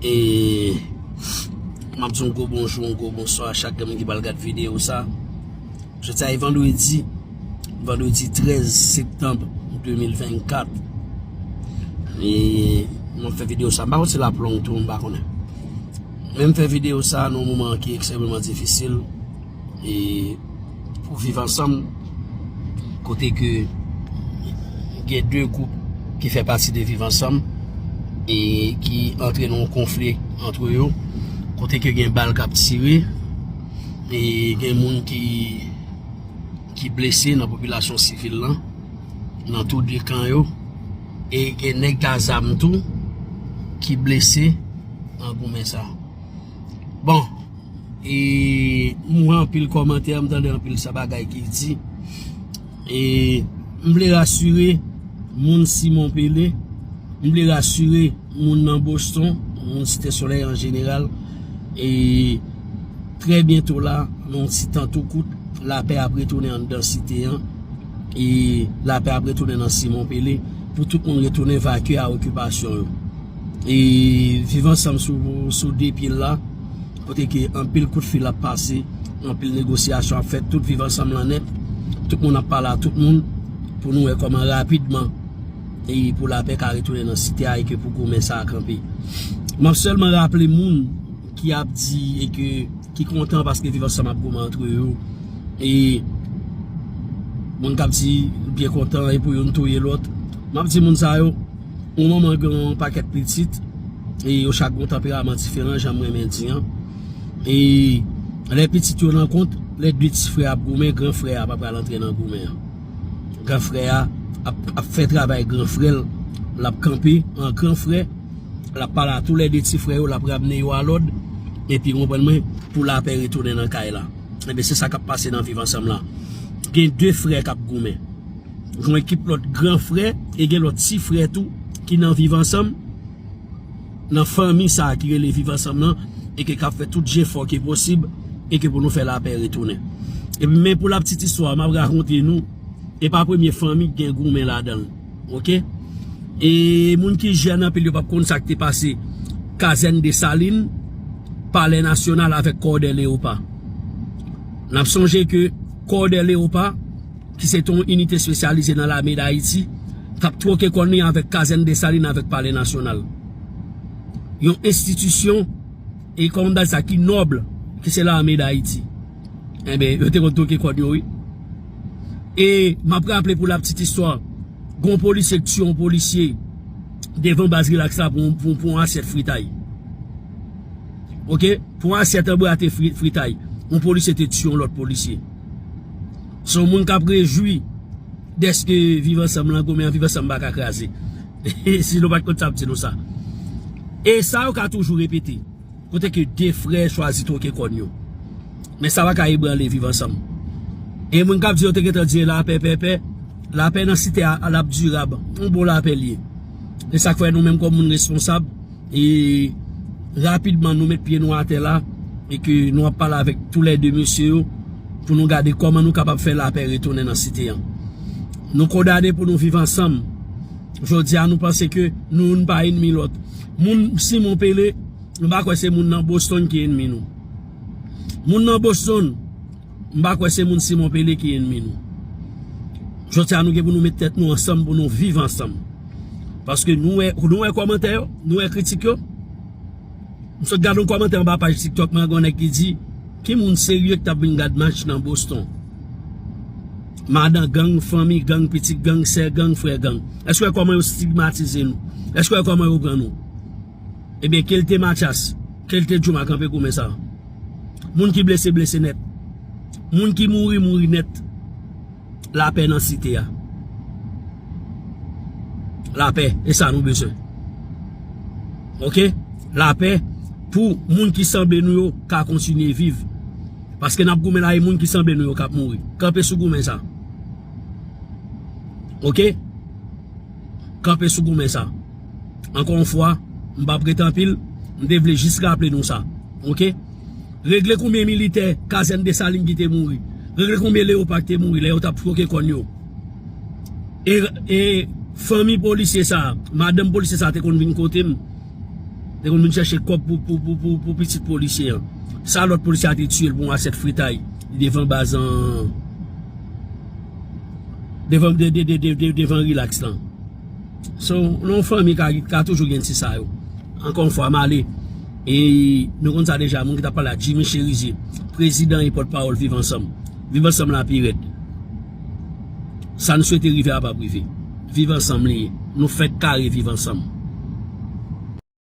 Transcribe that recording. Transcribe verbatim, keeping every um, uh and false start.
E m ap di yon gwo bonjou, yon gwo bonswa a chak moun ki pral gad videyo sa. Jodi a e vandredi, vandredi trèz septanm de mil vennkat. E m ap fè videyo sa, m pa konn si l ap long tou, m pa konnen. Men m fè videyo sa nan yon moman ki ekstrèmeman difisil. E pou Viv Ansanm, kote ke gen de gwoup ki fè pati de Viv Ansanm e ki antre nan yon konfli antre yo, kote ke gen bal k ap tire e gen moun ki, ki blese nan popilasyon sivil lan, nan tou de kan yo, e gen nèg a zam tou ki blese nan goumen sa. Bon, e m wè anpil kòmantè, m tande anpil sa bagay ki di. E m vle rasire moun Simon Pele, m vle rasire moun nan Boston, moun Site Solèy an jeneral. E trè byento la, nan yon ti tan tou kout, lapè ap retounen anndan site an. E lapè ap retounen nan Simon Pele pou tout moun retounen vakye a okipasyon yo. E Viv Ansanm sou, sou de pye l la, kote ke anpil kout fil ap pase, anpil negosyasyon ap fèt, tout Viv Ansanm lan nèt, tout moun ap pale a tout moun pou nou wè kòman rapidman e pou lapè ka retounen nan site a e ke pou goumen sa a kanpe. M ap sèlman raple moun ki ap di e ke, ki kontan paske Viv Ansanm ap goumen antre yo. E moun k ap di byen kontan e pou youn touye lòt. M ap di moun sa yo, yon manman gen yon pakèt pitit, e yo chak gen yon tanperaman diferan, jan m renmen di an. E lè pitit yo nan kont, lè de ti frè ap goumen, gran frè a pa pral antre nan goumen an. Gran frè a ap, ap fè travay gran frè l, l ap kanpe an gran frè, l ap pale a tou lè de ti frè yo, l ap ramne yo a lòd, epi, w konprann mwen, pou lapè retounen nan kay la. Ebyen, se sa k ap pase nan Viv Ansanm la. Gen de frè k ap goumen. Gen yon ekip lòt gran frè e gen lòt ti frè tou ki nan Viv Ansanm, nan fanmi sa a ki rele Viv Ansanm nan, e ke k ap fè tout jefò ki posib, e ke pou nou fè lapè retounen. Epi, men pou la petite histoire, m ap rakonte nou, e pa premye fanmi ki gen goumen ladan l. Oke? E moun ki jèn anpil yo p ap konn sa k te pase Kazèn Desalin, Palè Nasyonal avèk Kòdè Leopa. N ap sonje ke Kòdè Leopa, ki se te yon inite espesyalize nan Lame Dayiti, t ap twoke kòn li avèk Kazèn Desalin, avèk Palè Nasyonal. Yon enstitisyon, e kòman m ta di sa, ki nòb, ki se Lame Dayiti. Enben, yo te konn twoke kòn yo, wi. E m ap raple pou la petite histoire, gen yon polisye ki tiye yon polisye devan baz Relax la pou, pou, pou yon asyèt fritay. Oke? Pou yon asyèt anbrate fri-, fritay. Yon polisye te tiye yon lòt polisye. Se yon moun k ap rejwi dèske Viv Ansanm lan goumen an, Viv Ansanm pa ka kraze. Si nou pa t konn sa, m ap di nou sa. E sa yo ka toujou repete. Kote ke de frè chwazi twoke kòn yo. Men sa pa ka ebranle Viv Ansanm. E moun k ap di yo te gentan di lapè pèpè, lapè nan site a, l ap dirab. Yon bon lapè l ye. E sa k fè nou menm kòm moun responsab, e rapidman nou met pye nou atè la, e ke nou ap pale avèk toulède mesye yo, pou nou gade kòman nou kapab fè lapè retounen nan site an. Nou kondane pou nou viv ansanm. Jodi a, nou panse ke nou youn pa enmi lòt. Moun Simon Pele, m pa kwè se moun nan Boston ki enmi nou. Moun nan Boston, m pa kwè se moun Simon Pele ki enmi nou. Jodi a, nou gen pou nou met tèt nou ansanm, pou nou viv ansanm. Paske nou wè, nou wè kòmantè yo, nou wè kritik yo. M sot gade yon kòmantè anba paj TikTok mwen, gen yon nèg ki di, ki moun serye ki t ap vin gad match nan Boston? Madan gang, fanmi gang, pitit gang, sè gang, frè gang. Èske w wè kòman yo stigmatize nou? Èske w wè kòman yo pran nou? Ebyen, ke l te Mathias, ke l te Jooma kanpe goumen sa. Moun ki blese, blese nèt. Moun ki mouri, mouri nèt. Lapè nan site a. Lapè, e sa nou bezwen. Oke? Lapè pou moun ki sanble nou yo ka kontinye viv. Paske n ap goumen la, e moun ki sanble nou yo k ap mouri. Kanpe sou goumen sa. Oke? Kanpe sou goumen sa. Ankò yon fwa, m p ap rete anpil, m te vle jis raple nou sa. Oke? Regle konbyen militè kazèn Desalin ki te mouri. Regle konbyen Leopa ki te mouri lè yo t ap twoke kòn yo. E, e fanmi polisye sa, madanm polisye sa te konn vin kote m. Te konn vin chèche kòb pou, pou, pou, pou, pou pitit polisye an. Sa lòt polisye a te tiye l pou yon asyèt fritay devan baz an, devan, de, de, de, de, de, devan Relax lan. So, nan yon fanmi ka, ka toujou gen ti sa yo. Ankò yon fwa, m ale. E nou konn sa deja, moun ki t ap pale a Jimmy Cherizier, prezidan e pòtpawòl Viv Ansanm. Viv Ansanm la pi rèd. Sa n swete rive a p ap rive. Viv Ansanm li ye. Nou fèk kare Viv Ansanm.